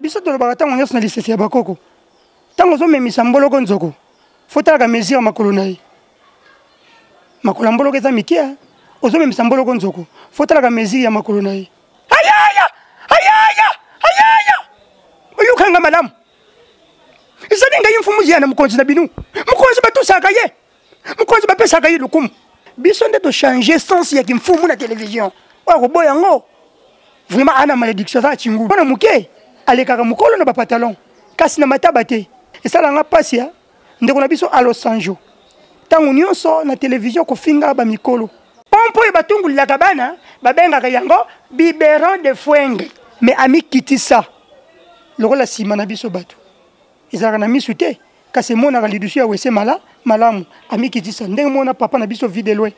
Biso tolobaka ntango nyonso na lisese ya bakoko, ntango ozomemisa mboloko nzoko, fotalaka mesure ya makolo na ye. Makolo ya mboloko eza mike, ozomemisa mboloko nzoko, fotalaka mesure ya makolo na ye. Ayaya! Ayaya! Ayaya! Oyokanga malamu. Ezali ngai mfumu Ziana mokonzi na bino. Mokonzi batusaka ye. Mokonzi bapesaka ye lokumu. Biso nde tochange sens ya kimfumu na television. Oyo akoboya yango. Vraiment ana malédiction aza na chingulu. Mwana moke alekaka mokolo na bapatalon kasi na mataba te. Esala nga pasi ya ndeko na biso Alosanjo. Ntango nyonso na television kofinga ba mikolo. Pompe oyo batungulelaka bana babengaka yango biberon de fuenge. Mais amikitisa lokola nsima na biso bato ezalaka na misu te kasi emonaka lidusu ya wese mala malamu amikitisa ndenge mona papa na biso vie de loin.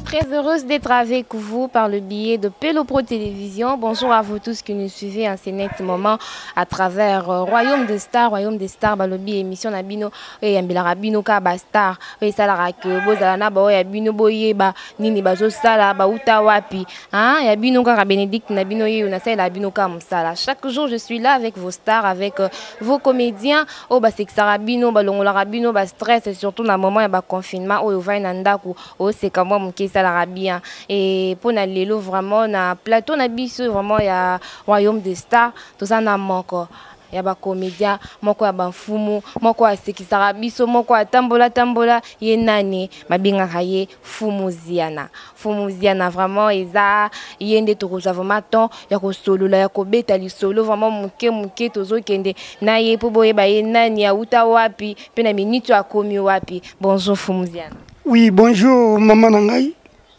Très heureuse d'être avec vous par le biais de Pelopro Télévision. Bonjour à vous tous qui nous suivez en ces nets moments à travers euh, Royaume des Stars, Royaume des Stars, balobi émission na bino et yambelaka bino ka ba star et esalaka que bozala na baoyo ya bino boyeba nini bazosala bauta wapi hein ya bino kaka Bénédicte na bino yeyo nasalela bino ka mosala. Chaque jour je suis là avec vos stars, avec euh, vos comédiens oyo basekisaka bino, balongolaka bino ba stress et surtout na moment ya ba confinement oyo ovandi na ndako oseka mwa moke esalaka bien. Et mpo na lelo vraiment na plateau na biso vraiment ya Royaume des Stars toza na moko ya bacomédien, moko ya bamfumu, moko asekisaka biso, moko atambola tambola. Ye nani babengaka ye? Fumu Ziana. Fumu Ziana vraiment eza ye nde tokozwa vraiment temps ya kosolola, ya kobeta lisolo vraiment moke moke. Tozokende na ye mpo boyeba ye nani, auta wapi mpe na minute akomi wapi. Bonjour Fumu Ziana. Oui, bonjour maman na ngai,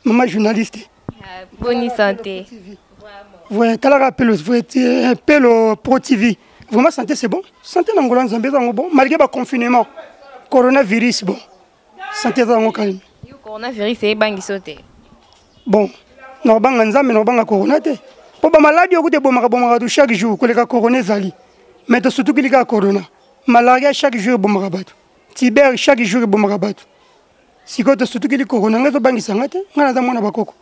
maman journaliste. Bonne santé. Ouais, talaka Pelo, Pelo Pro TV. Vraiment santé c'est bon. Santé na ngola Nzambe zango bon malgré ba confinement. Coronavirus bon. Santé zango calme. Yo coronavirus ebangi te. Bon, na banga Nzambe na banga corona te. Po ba maladie okuti bomaka bomaka bato chaque jour koleka corona ezali. Mais to surtout kilika corona. Malaria chaque jour bomaka bato. Tiber chaque jour bomaka bato. Sikoyo tosutukili corona, ngai ezobangisa ngai te, ngai naza mwana bakoko.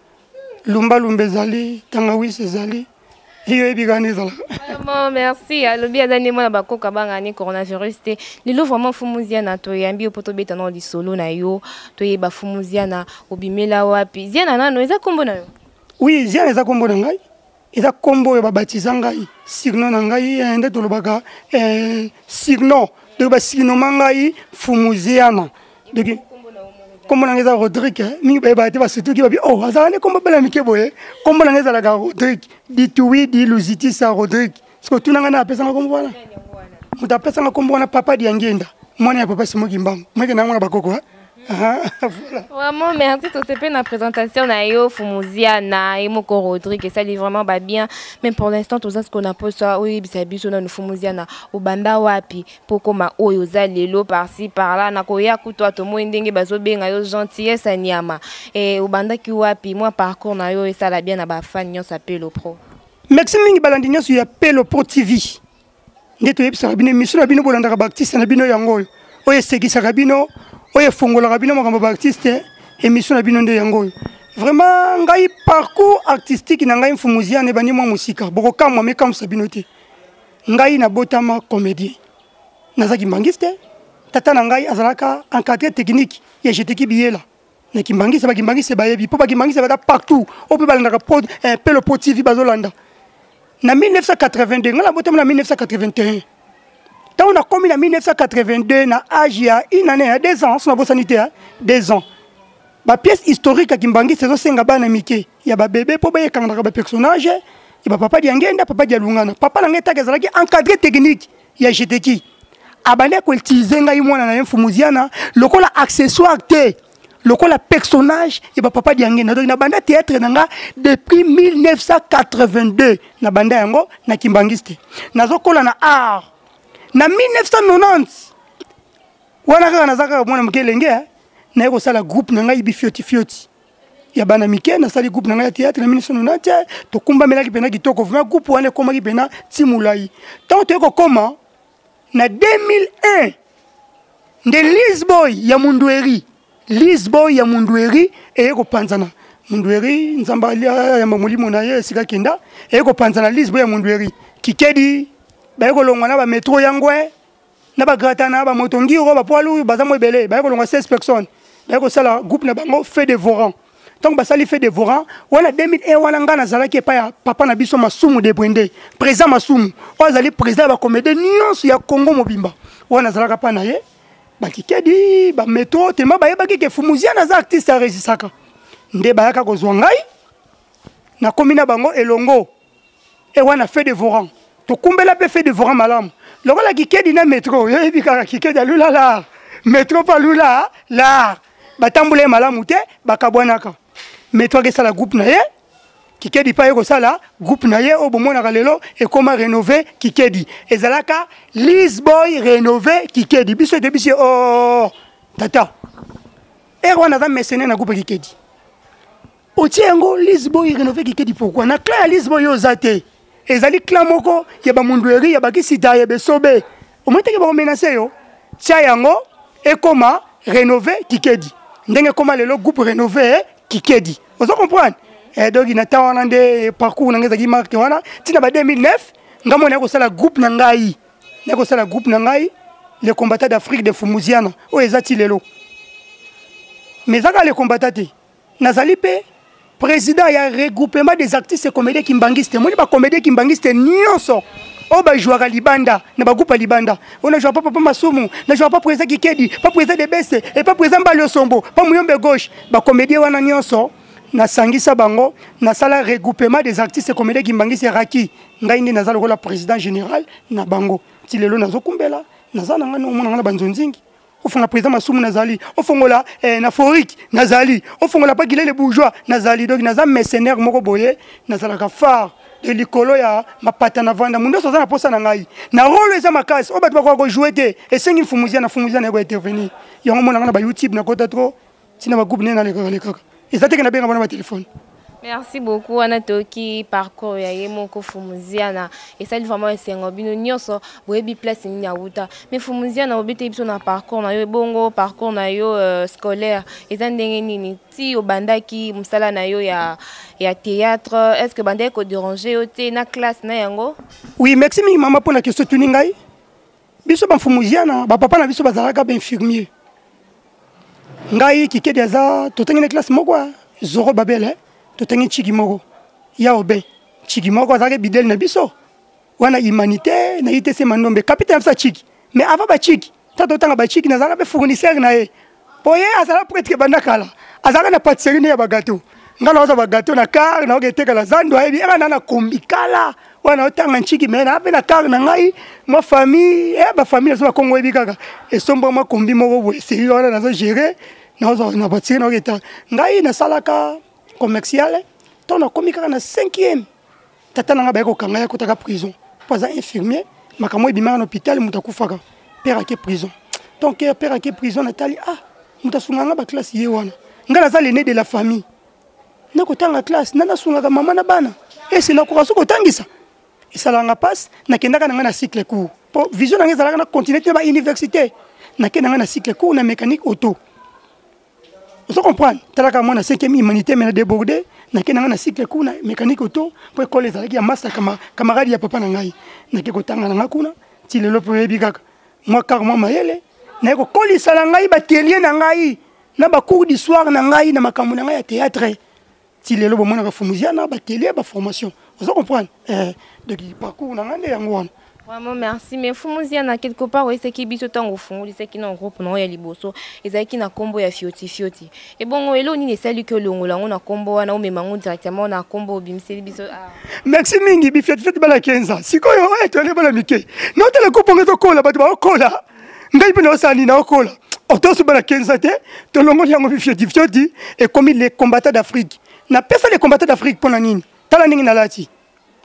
Lumba lumba ezali, tangawisi ezali, iyo oyebi kaka nde ezalaka. Vraiment merci. Alobi aza nde mwana bakoko, abanga ni coronavirus te. Lelo vraiment Fumu Ziana toyambi yo mpo tobeta nao lisolo na yo, toyeba Fumu Ziana obimela wapi. Ziana nano eza kombo na yo? Oui, Ziana eza kombo na ngai. Eza kombo oyo babatiza ngai, surnom na ngai, eh, nde tolobaka eh, surnom. Donc basurnomma ngai Fumu Ziana. Donc kombo na ngai eza Rodrigue, eh. Mingi bayebaka te, basutuki babi oh azalaka nde kombo bana mike boye. Kombo na ngai ezalaka Rodrigue Dituidi Luzitisa Rodrigue. Soki otuna ngai na apesanga kombo wana, moto apesanga kombo wana papa Diangenda, mwana ya papa Simo Kimbangu, mweke na mwana bakoko. Voilà. Vraiment merci tosepe na présentation na yo Fumu Ziana et moko Rodrigue esali vraiment ba bien. Mais pour l'instant toza ce qu'on a posa oyebisa biso nanu Fumu Ziana obanda wapi po koma oyo oza lelo par-ci par-là na koya kutu atomoi ndenge bazobenga yo gentillesse ya nyama. Et obandaki wapi, mwa parcours na yo esala bien na ba fan nyonso ya Pelo Pro. Merci mingi balandi nyonso ya Pelo Pro TV. Nde toyebisaka bino émission na bino, bolandaka ba artiste na bino yango oyo, oyo esekisaka bino, oyo efongolaka bino makambo ba artiste, émission na bino nde yango oyo. Vraiment ngai parcours artistique na ngai Mfumu Ziana ebandi mwa mosika, bokokamwa mekamwisa bino te. Ngai nabotama comédien, naza kimbangiste. Tata na ngai azalaka encadré technique ya Jeteki Biyela na kimbangiste. Bakimbangiste bayebi mpo bakimbangiste baza partout, oyo mpe balandaka Pelo Pro TV bazolanda. Na 1982, ngai nabotama na 1981. Ntango nakomi na 1982 na age ya une année, ya 2 ans, so nabosani te, 2 ans, ba pièce historique ya kimbangiste ezosenga bana mike ya babebe mpo bayekanganaka ba personnage ya ba papa Diangenda, papa Dialungana. Papa na ngai taka ezalaki encadré technique ya Jeteki, abandi koutilize ngai mwana na ye Mfumu Ziana lokola accessoire te, lokola personnage ya ba papa Diangenda. Donc nabanda théâtre na nga depuis 1982, nabanda yango na kimbangiste, nazokola na art. Na 1990 wana kaka naza kaka mwana moke elenge, naye kosala groupe na ngai bifioti fioti ya bana mike. Nasali groupe na ngai ya théâtre na 1990, tokumbamelaki mpena kitoko. Vraiment groupe wana ekomaki mpena ti molai. Ntango toye kokoma Na 2001 nde Lisboy ya Mundueri, Lisboy ya Mundueri eye kopanzana. Mundueri Nzambe ayamba molimo na ye esika kenda, eye kopanzana Lisboy ya Mundueri. Kikedi baye kolongwa na ba metro ya ngwe na ba gratana ba moto ngiro ba poids baza mo ebele, baye kolongwa 16 personnes, baye kosala groupe na bango Feu dévorant. Ntango basali Feu dévorant wana 2001 wana, ngai nazalaki epai ya papa na biso Masumu de Brende, président Masumu oyo azali président ya bacomédien nyonso ya Congo mobimba. Wana nazalaka mpa na ye, bakikedi bametro tema bayebaki ke Fumuziana aza artiste aregisaka, nde bayaka kozwa ngai, nakomi na bango elongo. E wana Feu dévorant tokumbela mpe Feu dévorant malamu lokola Kikedi na metro. Yoyebi kaka Kikedi alula lar, metro mpe alula lar, batambola ye malamu te, bakabwanaka. Metro akesala groupe na ye, Kikedi mpe aye kosala groupe na ye oyo bomonaka lelo ekoma rénové Kikedi. Ezalaka Lisboy rénové Kikedi. Biso ete biso oh, tata ere wana aza mercenaire na groupe Kikedi, otie yango Lisboy rénové Kikedi. Pourquoi na clan ya Lisboy oyo oza te? Ezali clan moko ya bamundueri, ya bakisita, ya besobe, omoni teke bakomenase yo. Tia yango ekoma rénové Kikedi, ndenge ekoma lelo groupe rénové Kikedi. Ozo comprendre? Eh, donc na temps wana nde parcours na ngai ezalaki marke wana ntina ba 2009. Ngai mona kosala groupe na ngai, nakosala groupe na ngai le combattant d'Afrique de Fumuziana, oyo eza ti lelo. Mais eza kaka le combattant te, nazali mpe président ya regroupement des artistes comédiens kimbanguiste. Moni bacomédien kimbanguiste nyonso oyo bajouaka libanda na bagroupe ya libanda oyo, najouaka pa papa Masumu, najouaka pa président Kikedi, pa président Debese e pa président Mbali Osombo, pa Muyombe gauche. Bacomédien wana nyonso nasangisa bango, nasala regroupement des artistes comédiens kimbanguiste raki. Ngai nde naza lokola président général na bango ti lelo. Nazokumbela, naza na ngai, omona ngai na banzonzingi, ofongola président Masumu nazali, ofongola na Forik nazali, ofongola pa Gilele bourgeois nazali. Donc naza mercenaire moko boye, nazalaka phare de likolo ya mapata na vanda. Mundu nyonso aza na posa na ngai na role eza makasi oyo bato bakoka kojouer te, esengi Mfumuzia na Fumuzia na ye kointervenir. Yango mona ngai na bayoutube nakota trop, ntina bagroupe nde nalekaka lekaka, eza teke nabenga bana batelefone. Merci beaucoup. Wana toki parcours ya ye moko Fumuziana esali vraiment esengo, bino nyonso boyebi place nini awuta. Mais Fumuziana, obeteli biso na parcours na yo, ebongo parcours na yo scolaire eza ndenge nini ti obandaki mosala na yo ya théâtre? Est ce que bandaki kodéranger yo te na classe na yango? Oui, merci mingi mama mpona question tuni ngai. Biso bamfumuziana, bapapa na biso bazalaka bainfirmier. Ngai Kikedi aza totangi na classe moko, Zoro Babele, totangi ntiki moko ya obe, ntiki moko azalaki bidele na biso wana humanité na ITC Mandombe, capitaine na biso ya chiki. Mais avant bachiki ta totanga bachiki, nazalaka mpe fournisseur na ye, po ye azala prêtre banda kala, azalaka na pâtisserie nde ya bagato. Ngai naoza bagato na car, naoka etekala zando, ayebi eka na kombi kala wana otanga ntiki. Me na mpe na car na ngai mwa famille, bafamille nazo bakongo, oyebi kaka esomba mwa kombi moko boye seri wana nazo gérer, naozwa na pâtisserie, naoka eta. Ngai nasalaka commercial. Ntango nakomi kaka na 5e, tata na ngai baye kokanga ye, akotaka prison mpo aza infirmier. Makambo ebimaka na hôpital, moto akufaka, père ake prison. Donc père ake prison, natali, ah, moto asungaka nga baklasse ye wana. Ngai naza l'aîné de la famille, nakotanga classe na nasungaka mama na bana, ese nakoka so kotangisa, esalaka nga mpasi. Nakendaka na ngai na cycle court, po vision na ngai ezalaka na continue te bauniversité. Nakenda ngai na cycle court na mécanique auto, ozo comprendre? Talaka mwana 5e humanité, me na débordé, nakende ngai na cycle court na mécanique auto, mpo ekole ezalaki ya master, camarade ya papa na ngai. Nake kotanga na ngai kuna ti lelo, mpo oyebi kaka mwa kar mwa mayele naye kokolisa na ngai baatelier na ngai na bacours du soir na ngai na makambo na ngai ya théâtre. Ti lelo bomonaka Fumuziana, baatelier, baformation, ozo comprendre? Donc parcours na ngai nde yango wana. Vraiment merci. Mais Fumuziana, quelque part oyesaki biso ntango ofungolisaki na groupe na oyo ya liboso ezalaki na nkombo ya Fioti Fioti. Ebongo eloko nini esaliki olongola yango na nkombo wana, omema yango directement na nkombo obimiseli biso? Ah. Merci mingi. Bifioti fioti bana 15 sikoyo oyo toyali bana mike, naotala kuponga ezokola, bato baokola, ngai mpe naosala nini, naokola otoso bana 15 te. Tolongoli yango bifioti fioti, ekomi les combattants d'Afrique. Napesa les combattants d'Afrique mpo na nini? Tala ndenge nalati,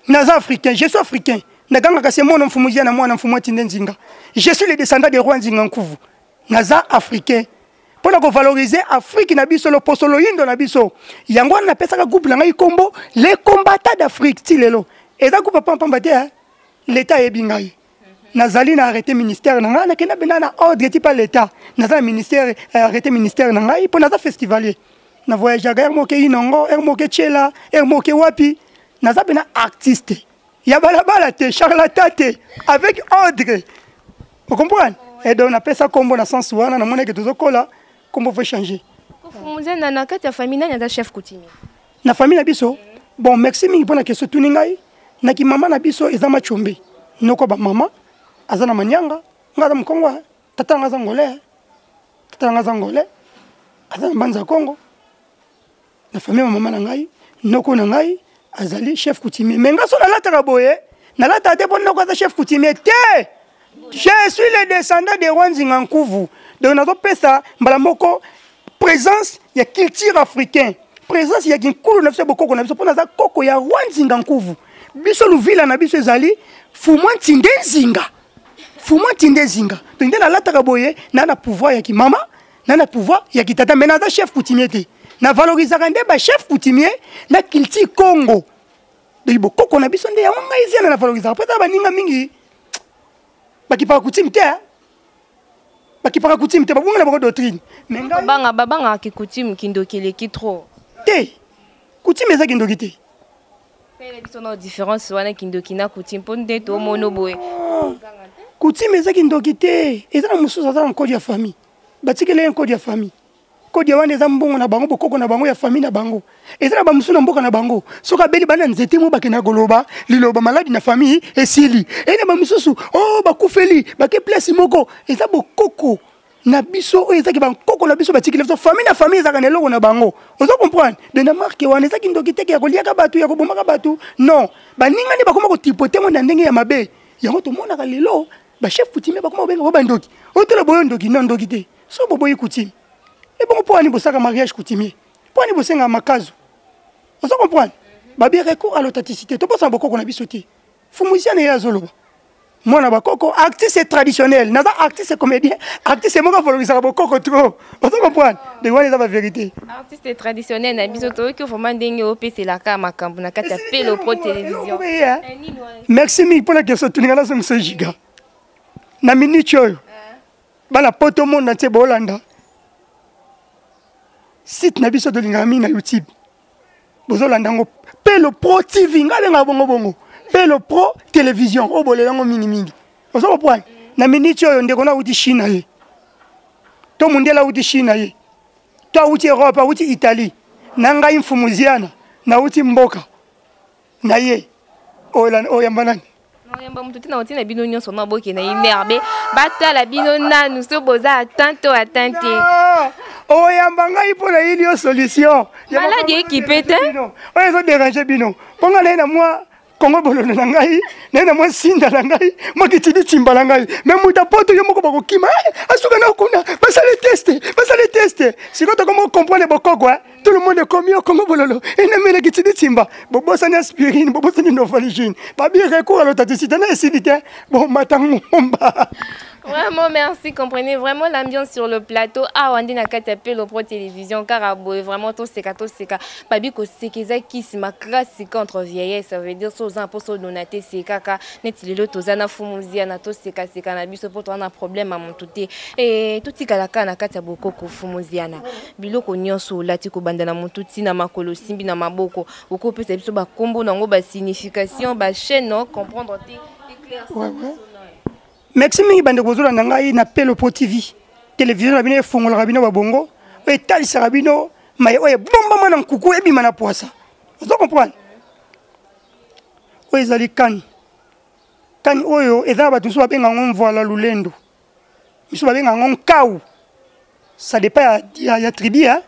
naza africain, je suis africain. Nagangaka se mono mfumu na mwana mfumu atinde nzinga, je suis le descendant de roi Nzinga Nkuvu. Naza africain mpo na kovalorize Afrique na biso, loposo loyindo na biso. Yango wana napesaka groupe na ngai nkombo les combattants d'Afrique. Ti lelo eza groupe pampamba te, l'état ayebi ngai. Nazali na arrêté ministère na ngai, nakenda mpenza na ordre ti pa l'état. Naza na ministère, eh, arrêté ministère na ngai mpo naza festivalier. Na voyageaka heure moko Inongo, heure moko Tshela, heure moko wapi. Naza mpenza artiste ya balabala te, charlatan te, avec ordre. Ocomprendre? Et donc napesa kombo na sens wana, namonaki tozokola, kombo faut changer. Kofumuza na kati ya famille, nani aza chef coutumier? Na famille na biso? Bon, merci mingi mpona question tuni ngai. Na kimama na biso eza Machombe, noko ba mama aza na manyanga, nga aza mokongo, tata nga aza ngolais, tata nga aza ngolais, aza na mbanza Kongo. Na famille ya mama na ngai, noko na ngai azali chef coutumier. Mais nga so nalataka boye, nalataka te mpo noko aza chef coutumier te. Je suis le descendant de roi Nzinga Nkuvu. Donc nazopesa mbala moko présence ya culture africaine, présence ya kinkulu na biso, bokoko na biso, mpo naza koko ya roi Nzinga Nkuvu. Biso luvila na biso ezali Fumwa Ntinde Nzinga, Fumwa Ntinde Nzinga. Donc nde nalataka boye, na na pouvoir ya kimama, na na pouvoir ya kitata, mais naza chef coutumier te. Na valorisaka nde ba chef coutumier na culture Congo. Donc bokoko na biso nde yango ngai ziana na valorisaka, mpo eza baninga mingi bakipaka coutume te, bakipaka coutume te, babunga na bango doctrine. Mais ngai banga babangaka ki coutume, kindoki eleki trop. Te, coutume eza kindoki te. Salela biso na différence wana, kindoki na coutume, mpo nde tomono boye. Coutume eza kindoki te. Eza na mosusu aza na code ya famille, batikeli ye code ya famille. Code wana eza mbongo na bango, bokoko na bango, ya famille na bango. Eza na bamosusu na mboka na bango, soki abeli bana nzete mo bakenda koloba liloba, maladi na famille esili. Eye na bamosusu o oh, bakufeli bake place moko. Eza bokoko na biso oyo ezaki bankoko na biso batikeli biso. Famille na famille ezalaka na eloko na bango, ozo comprendre? De na marke wana ezaki ndoki teke ya koliaka bato, ya kobomaka bato, non. Baninga nde bakoma kotripote ngo na ndenge ya mabe. Yango tomonaka lelo bachef coutumier bakoma kobenga bo bandoki. Otala boyo ndoki, non, ndoki te. So boboyi coutume, ebongo mpo ani bosaka mariage coutumier? Mpo ani bosengaka makazo? Ozo comprendre? Babi recours à l'authenticité, tobosana bokoko na biso te. Fumusiana ye azoloba mwana bakoko, artiste traditionnel. Naza artiste comédien, artiste moko avalorisaka bokoko trop, ozo comprendre? De wana eza bavérité. Artiste traditionnel na biso, toyoki vraiment ndenge opeselaka makambo na kati ya Pelo Pro Télévision. Merci mingi mpona question tuninga. Nazongisa giga na minute oyo. Bana poto, monde entier bolanda site na biso tolingaka mingi na YouTube, bozolanda yango Pelo Pro TV. Ngai abengaka bongo bongo Pelo Pro Télévision oyo bolela yango mingimingi, ozo comprendre? Na minute oyo, ndeko na awuti Chine ye, to mondele awuti Chine ye, to awuti Europe, awuti Italie, na ngai Mfumu Ziana nauti mboka na ye, oyamba nani? Oyamba moto te na otina bino nyonso na bokende imerbe, batala bino nanu so boza atteint to atteint te. Oyamba ngai mpo na yili yo solution. Maladi ekipe te. Oyo ezoderange bino, mpo ngai naye na mwa kongo bololo na ngai, naye na mwa sinda na ngai, mwa kitidi timba na ngai. Me moto apoto yo moko bakokima, asuka na kuna basali test, basali test. Sikoyo tokomo comprendre bokoko, tout le monde ekomi yo kongo bololo enemele kitidi timba, bobosani aspirine, bobosani novaligine. Babi recours à l'authenticité na esili te, bomata ngomba. Vraiment, merci. Comprenez vraiment l'ambiance sur le plateau. Ah, on dit na kati ya Pelo Pro Télévision. Karaboy, vraiment, tout seka, tout seka. Babi ko sekeza kisi makasi contre vieillesse. Ça veut dire, so zan po so donate sekaka. Neti lelo toza na fumuzia na to seka seka na biso po to na problème à mon tout. Et tout tika na kati ya bokoko fumuzia na. Biloko nyonso olati kobanda na mutu ti na makolo, simbi na maboko. Okopesa biso ba kombo nango, ba signification, ba chaîne, non, comprendre te. Éclaircir. Ouais. Merci mingi bandeko bozolanda ngai na Pelo Pro TV, télévision na bino efungolaka bino babongo, oyo etalisaka bino maye oyo ebombama na nkuku ebima na pwasa, ozo comprendre? Oyo ezali kani kani, oyo eza na bato mosusu babenga yango mvoala lulendo, mosusu babenga yango nkau, ça dépend ya tribu, hein?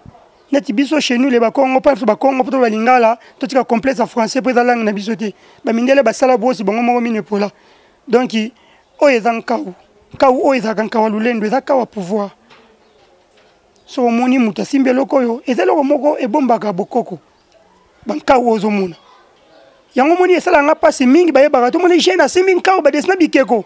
Neti biso chez nous les Bakongo, mpo biso Bakongo mpo to balingala, totika complexe ya français mpo eza langue na biso te. Bamindele basala bosi bango moko mino epola. Donc oyo eza nkau nkau, oyo ezalaka nkau ya lulendo, eza kau ya pouvoir. So omoni moto asimbi eloko oyo, eza eloko moko ebombaka bokoko. Bankau oyo ozomona yango, omoni esalaka nga mpasi mingi. Bayebaka, tomoni jeune asimbi nkau, badesina bikeko.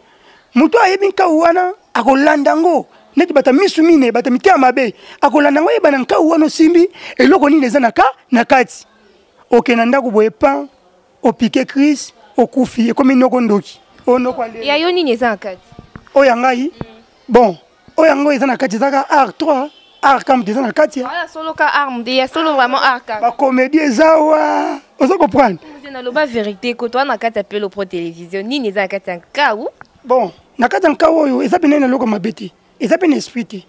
Moto ayebi nkau wana akolanda yango neti bato ya misu mine, bato ya mitema mabe, akolanda yango, ayeba na nkau wana osimbi eloko nini eza na ka na kati. Okende na ndako boye, pan opike crise, okufi, ekomi noko ndoki. Oyo noko aleli. Ya yo nini eza na kati? Oyo ya ngai? Bon, oyo yango eza na kati ezaka art 3 art kam eza na kati. Voilà, solo ka arme de ya solo vraiment art kam. Ba comédie eza wa. Ozo comprendre? Na loba vérité ko toi na kati ya Pelo Pro Télévision nini eza na kati ya nkau? Bon, na kati ya nkau oyo eza pene na eloko mabe te. Eza pene esprit te.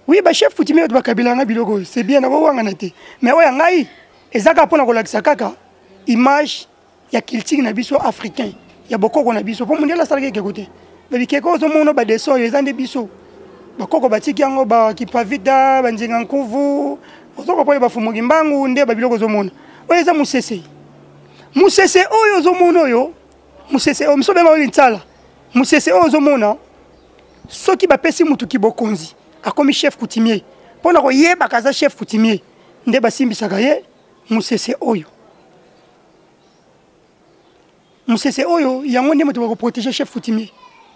Oui, ba chef coutumier ba kabila nga biloko oyo, c'est bien na kowangana te. Mais oyo ya ngai eza kaka pona kolakisa kaka image ya culture na biso africain ya bokoko na biso mpo mondele asalaki ekeko te bikeko ozomona badeso oyo eza nde biso bakoko batiki yango bakipavita banzinga nkuvu ozokopoye bafumuki mbangu nde babiloko ozomona oyo eza mosese mosese oyo ozomona oyo mosese oyo miso benga oyo lintsala mosese oyo ozomona soki bapesi motu kibokonzi akomi chef coutumier mpo na koyebaka aza chef coutumier nde basimbisaka ye mosese oyo mosese oyo yango nde moto bakoprotege chef coutumier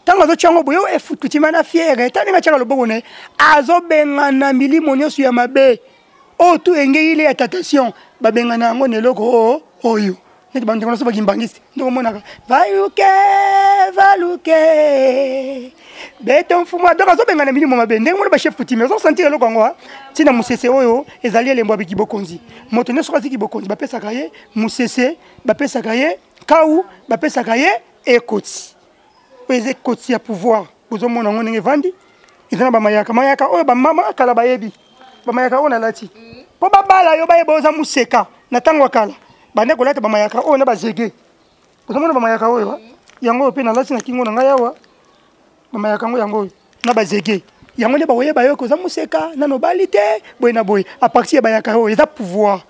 ntango azotya yango boye oyo eh, coutumier na fiere ta ndenge atyaka loboko na ye azobengana milimo nyonso ya mabe oyo tu engeyile ya tentation babengana yango na eloko oyo oyo neti bandeko nyonso bakimbangisi nde omonaka valuke valuke beto mfumu donc azobengana milimo mabe ndenge mona bachef coutumier ozosentir eloko yango ntina mosese oyo ezali elembo ya bikibokonzi moto nyonso aziki bokonzi bapesaka ye mosese bapesaka ye kau bapesaka ye ekoti oyo eza ekoti ya pouvoir bozomona yango ndenge evandi eza na bamayaka mayaka oyo bamama kala bayebi bamayaka oyo nalati mpo babala yo bayeba oza moseka na ntango ya kala bande kolata bamayaka oyo na bazege ozomona bamayaka oyo yango oyo mpe nalati na kingo na ngai awa bamayaka yango yango oyo na bazege yango nde bakoyeba yo koza moseka nano obali te boye na boye a partir ya bayaka oyo eza pouvoir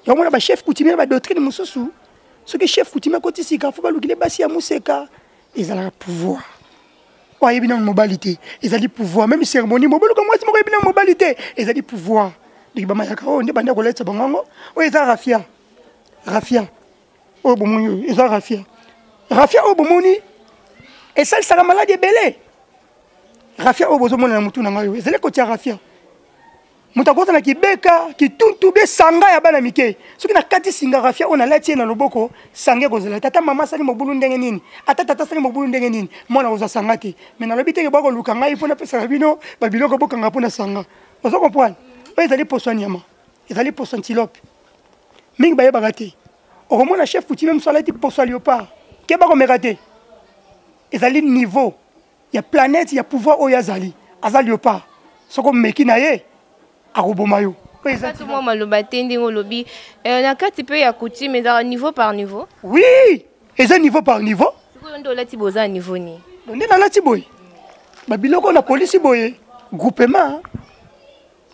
yango mona bachef coutumier na badoctrine mosusu soki chef coutumier akoti sika fo balukile basi ya moseka ezalaka pouvoir oyo ayebi nano mobali te ezali pouvoir meme cérémonie moboluka mwasi moko ayebi nano mobali te ezali pouvoir donc bamayaka oyo nde banda kolatisa bango yango oyo eza rafia rafia oyo bomoni oyo eza rafia rafia oyo bomoni esalisaka maladi ebele rafia oyo bozomona na motu na ngai oyo ezali kotia rafia moto akozala kibeka kituntu be sanga ya bana mike soki nakati singa rafia oyo nalati ye na loboko sanga ekozala te ata mama asali mobulu ndenge nini ata tata asali mobulu ndenge nini mwana akozwa sanga te me nalobi teke bakoluka ngai mpo napesaka bino babiloko bokanga mpo na sanga ozo comprendre oyo ezali poso ya nyama ezali poso antilope mingi bayebaka te okomona chef coutumier mosusu alati poso ya léopard ke bakomeka te ezali niveau ya planète ya pouvoir oyo azali aza léopard soki omeki na ye akoboma yo mwa maloba te ndenge olobi eh, na kati mpe ya coutume ezalaka niveau par niveau oui eza niveau par niveau sikoyo nde olati boza niveau nini nde nalati boye babiloko na polisi boye groupement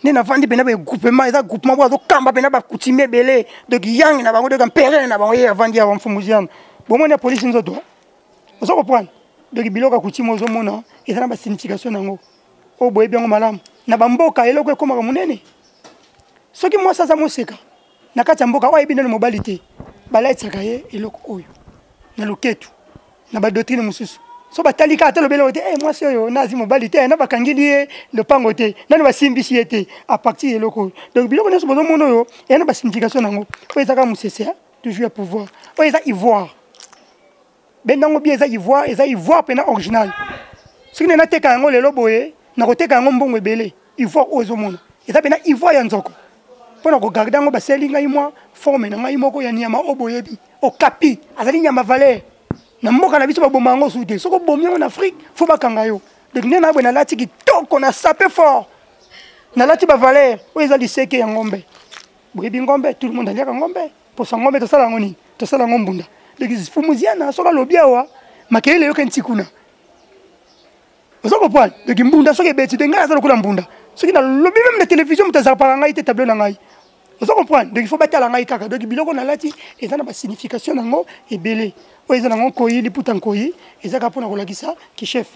nde navandi mpena ba groupement eza groupement moko azokamba mpena bacoutumier ebele donc yang na bango donc empereur na bango ye avandi awa mfumuziana bomoni ya polisi nzoto ozo comprendre donc biloko ya coutume ozomona eza na basignification na yango oyo boyebi yango malamu na bamboka eloko ekomaka monene soki mwasi aza moseka na kati ya mboka oyo ayebi nano mobali te balatisaka ye eloko oyo na loketu na badoctrine mosusu so batali kaka ata lobeli oyo te eh, mwasi oyo na azwi mobali te na bakangeli ye lopango te nano basimbisi ye te a partir ya eloko oyo donc biloko nyonso bozomona oyo eya na basignification na yango oyo eza kaka mosese toujours ya pouvoir oyo eza ivoire benda yango bien eza ivoire eza ivoire mpena original soki nde nateka yango lelo boye nakoteka yango mbongo ebele ivoire oyo ozomona eza mpena ivoire ya nzoko mpo na kogarde yango basali ngai mwa forme na ngai moko ya nyama oyo boyebi okapi azali nyama valeur na mboka na biso baboma yango su te soki obomi yango na afrique fo bakanga yo donc nde na boye nalati kitoko na sape fort nalati bavaleur oyo eza liseke ya ngombe boyebi ngombe tout le monde aliaka ngombe posa ngombe tosala yango nini tosala yango mbunda donc fumuziana soki alobi awa makelele eyoka nti kuna oza comprendre donc mbunda soki ebeti te ngai aza lokola mbunda soki nalobi meme na télévision moto azalaka ngai te tableau na ngai oza comprendre donc il faut batala ngai kaka donc biloko nalati eza na basignification nango ebele oyo eza nango nkoyi liputa nkoyi eza kaka mpona kolakisa kichef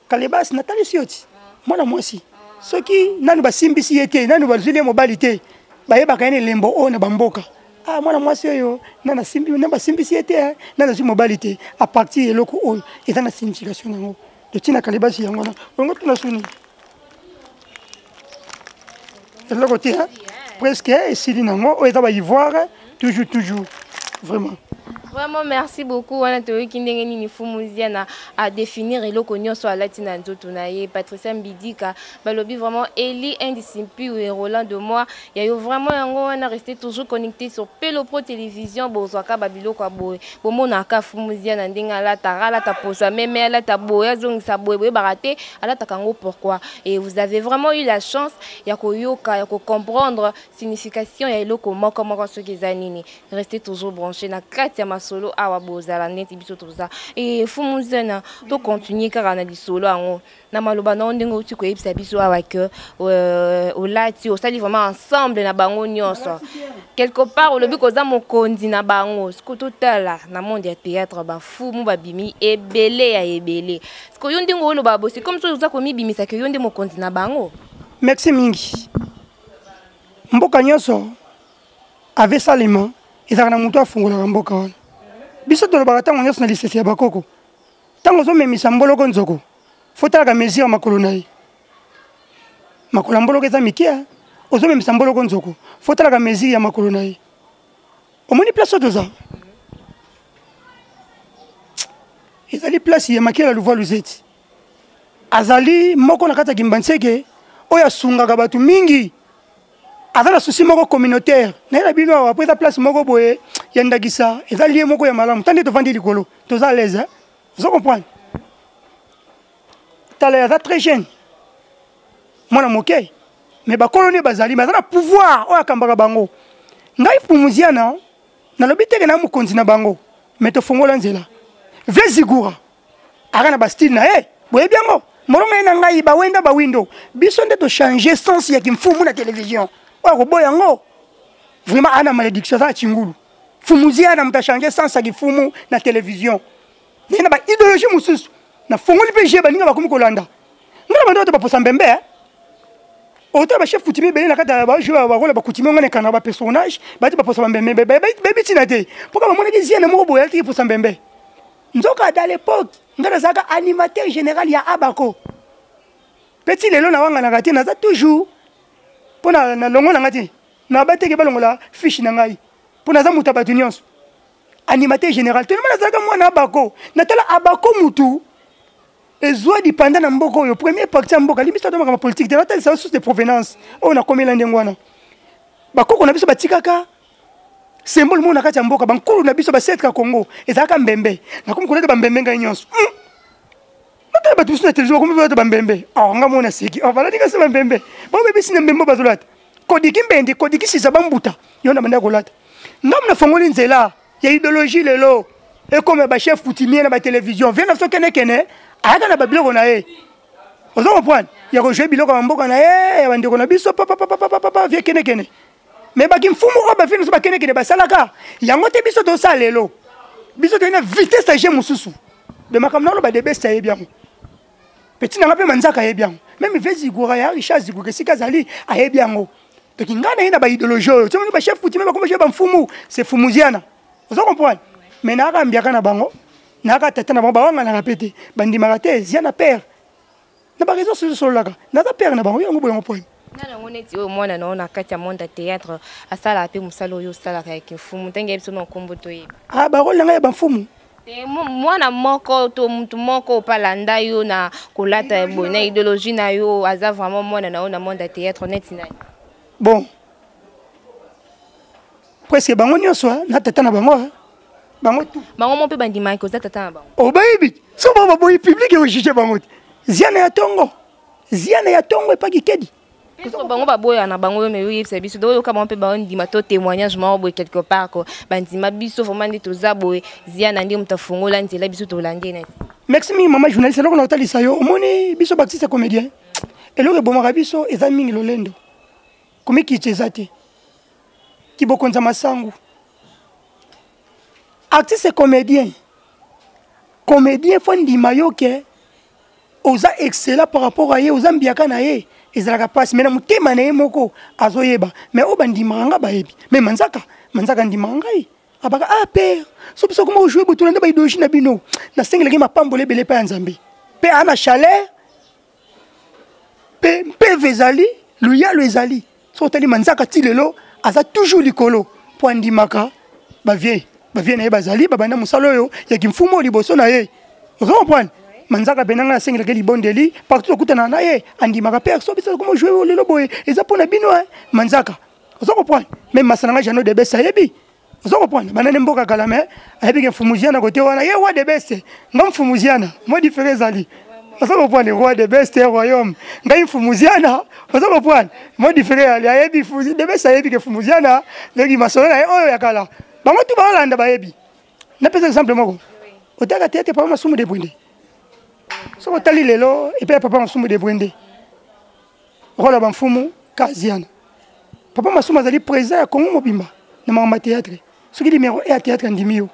kalebasi natalisi yo ti mwana mwasi soki nanu basimbisi ye te nanu bazwili ye mobali te bayebaka ye na elembo oyo na bamboka ah mwana mwasi oyo nanu asimbi nanu basimbisi ye te eh, nanu azwi mobali te a partir eloko oyo eza na signification nango totina kalebasi yango wana ongo tuna suni eloko te presque esili nango oyo eza ba ivoire toujours toujours vraiment. Vraiment merci beaucoup wana toyoki ndenge nini Fumu Ziana a définir eloko nyonso alati na nzoto na ye. Patricia Mbidika balobi vraiment Eli Indisimpiu et Roland de moi ya yo vraiment yango wana. Restez toujours connecté sur Pelo Pro Télévision, bozwaka ba biloko ya boye, bomonaka Fumu Ziana ndenge alataka, alata poso ya meme, alata boye, azongisa boye, boyebaka te alataka yango pourquoi. Et vous avez vraiment eu la chance ya koyoka, ya kocomprendre signification ya eloko moko moko soki eza nini. Restez toujours branché na kati ya masolo awa, bozala neti biso toza. E Fumu Zena, to continuer kaka na lisolo yango na maloba na yo ndenge outi koyebisa biso awa ke olati, osali vraiment ensemble na bango nyonso, quelque part olobi koza mokonzi na bango. Siko totala na monde ya théâtre, bafumu babimi ebele ya ebele. Siko yo ndenge oloba bosi comme soki oza komibimisa ke yo nde mokonzi na bango. Merci mingi. Mboka nyonso ave salema ezalaka na moto afungolaka mboka wana. Biso tolobaka ntango nyonso na lisese ya bakoko, ntango ozomemisa mboloko nzoko, fotalaka mesure ya makolo na ye. Makolo ya mboloko eza mike. Ozomemisa mboloko nzoko, fotalaka mesure ya makolo na ye. Omoni place oyo toza, ezali place ya Makela Luvwa Luzeti. Azali moko na kati ya Kimbanseke oyo asungaka bato mingi, aza na souci moko communautaire. Naye na bino awa po eza place moko boye ya ndakisa, eza lie moko ya malamu. Tande tovandi likolo, toza à l'aise, ozo comprendre. Tala, aza très jeune, mwana moke, mais bakolo nde bazali, baza na pouvoir oyo akambaka bango. Ngai Pumuziana nalobi teke na mokonzi na bango, mais tofongola nzela. Ve Zigura aka na bastyle na ye, boyebi yango. Molongo ye na ngai bawenda bawindo, biso nde tochange sens ya kimfumu na télévision. Oyo akoboya yango vraiment ana malédiction, aza na chingulu. Fumuziana moto achange sens ya kifumu na télévision naye na baidéologie mosusu. Nafongoli mpe je baninga bakomi kolanda ngai na bando bato baposa mbembe ota bachef coutumier ebele na kati ya bajeu bakola bacoutumier ngo na ekana bapersonnage bati baposa bambembe, bayebi ntina te mpoka bamonaki ziene moko boye alatiki posa mbembe. Nzoka dans l'époque ngai nazalaka animateur général ya Abako. Peti lelo nawanganaka te, naza toujours mpo na longo na ngai te, nabateke balongola fiche na ngai mpo naza moto ya bato nyonso. Animateur général tolema, nazalaka mwana Abako. Natala Abako mutu ezwa dipanda na mboka oyo, premier parti ya mboka. Limbisa, to makambo politique te, natalisa source de provenance oyo nakomela ndenge wana. Bakoko na biso batikaka symbole moko na kati ya mboka, bankulu na biso basetka Congo, ezalaka mbembe. Nakomi kolata bambembe ngai nyonso. Natala bato mosusu na televizio bakomi kolata bambembe. Or nga mona seki or balati kasi bambembe, babebisi na mbembe bazolata kodiki mbendi kodiki sisa bambuta yo na banda kolata. Ngambo nafongoli nzela ya idéologie lelo ekoma bachef coutumier na batelevizio. Vie na biso kenekene ayaka na babiloko na ye, oza comprendre, ya kojue biloko ya mboka na ye ya bandeko na biso papapapapapa. Vie kenekene me baki mfumu oyo bavie biso bakenekene basalaka yango te. Biso tosala lelo, biso toyei na vitesse ya je mosusu de makambo na oloba. Debeste ayebi yango, peti nanga mpe manzaka ayebi yango, meme ve Zigura ya Richard Zigura esika azali ayebi yango. Donc ngai naye na baidéologie oyo soki bachef coutumier bakoma je bamfumu, c'est Fumuziana, ozo comprendre. Mais nayaka mbiaka na bango, nayaka tata na bango, bawanganaka mpe te, bandimaka te Ziana père na baréseau sociaux sololaka, naza père na bango yango boyango point. Nana yango neti oyo mwana na yo na kati ya monde ya théâtre asalaka mpe mosala oyo osalaka ya kimfumu, ntange ye biso na nkombo toyeba. Ah, barole na ngai ya bamfumu. Mwana moko to mutu moko opalanda yo na kolata boye na idéologie na yo, aza vraiment mwana na yo na monde ya théâtre neti nani? Bon, presque bango nyonso na tata na bango, bango tout. Bango mo mpe bandimaki oza tata na bango? Obayebi so bango baboyi, public ekojuge bango te. Ziana ya tongo, Ziana ya tongo epaki kedi. Bango baboya na bango yo, me oyebisa biso do oyoka bango mpe bandima to témoignage moko boye quelque part ko bandima biso vraiment nde toza boye, Ziana nde moto afongola nzela, biso tolande na. Merci mingi mama journaliste. Eloko na kotalisa yo, omoni biso baartiste comédien, eloko ebomaka biso eza mingi lolendo, komikiti eza te, kibokonza masangu. Artiste comédien, comédien fo ndima yo ke oza excellent par rapport à ye, oza mbiaka na ye, ezalaka mpasi. Me na motema na ye moko azoyeba, mais oyo bandimaka nga bayebi. Me manzaka, manzaka ndimaka ngai, abaka ah père, so biso koma ojoue botuna nde baidéologie na bino. Nasengelaki mapambolo ebele epai ya Nzambe mpe aa na chaleur mpe mpeve ezali luyalo ezali. Soki otali manzaka ti lelo aza toujours likolo mpo andimaka bavie. Bavie na ye bazali babanda mosala oyo ya kimfumu oyo liboso na ye. Ozo comprendre? Manzaka mpe nanga asengelaka libondeli partout okutana na ye andimaka mpe so biso komo jouer lelo boye eza mpo na bino eh. Manzaka ozo comprendre? Même masana nga Jeannot Debes ayebi. Ozo comprendre? Banane mboka kala mais ayebi ke mfumuziana kote wana ye roi de beste nga mfumuziana mo différé ezali. Ozo comprendre? Roi de beste royaume ngai mfumuziana. Ozo comprendre? Mo différé ali ayebi fuzi de beste ayebi ke mfumuziana ndenge masolo na ye oyo ya kala. Bango tu balanda bayebi. Napesa exemple moko. Otaka tete papa Masumu de Bwende. Soki otali lelo epai ya papa Masumu de Bwende. Rôle ya bamfumu Kaziana. Papa Masumu azali président ya Congo mobimba na makambo ya théâtre. Soki numéro 1 ya théâtre andimi yo,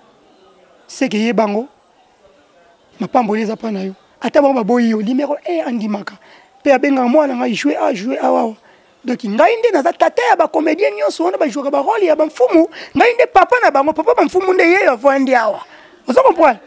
seke ye bango mapamboli eza mpa na yo. Ata bango baboyi yo, numéro 1 andimaka. Pe abengaka mwana ngai jouer a jouer awa. Donc ngai nde naza tata ya ba comédien nyonso wana ba jouaka ba rôle ya ba mfumu, ngai nde papa na bango, papa ba mfumu nde yeyo avandi awa. Ozo comprendre?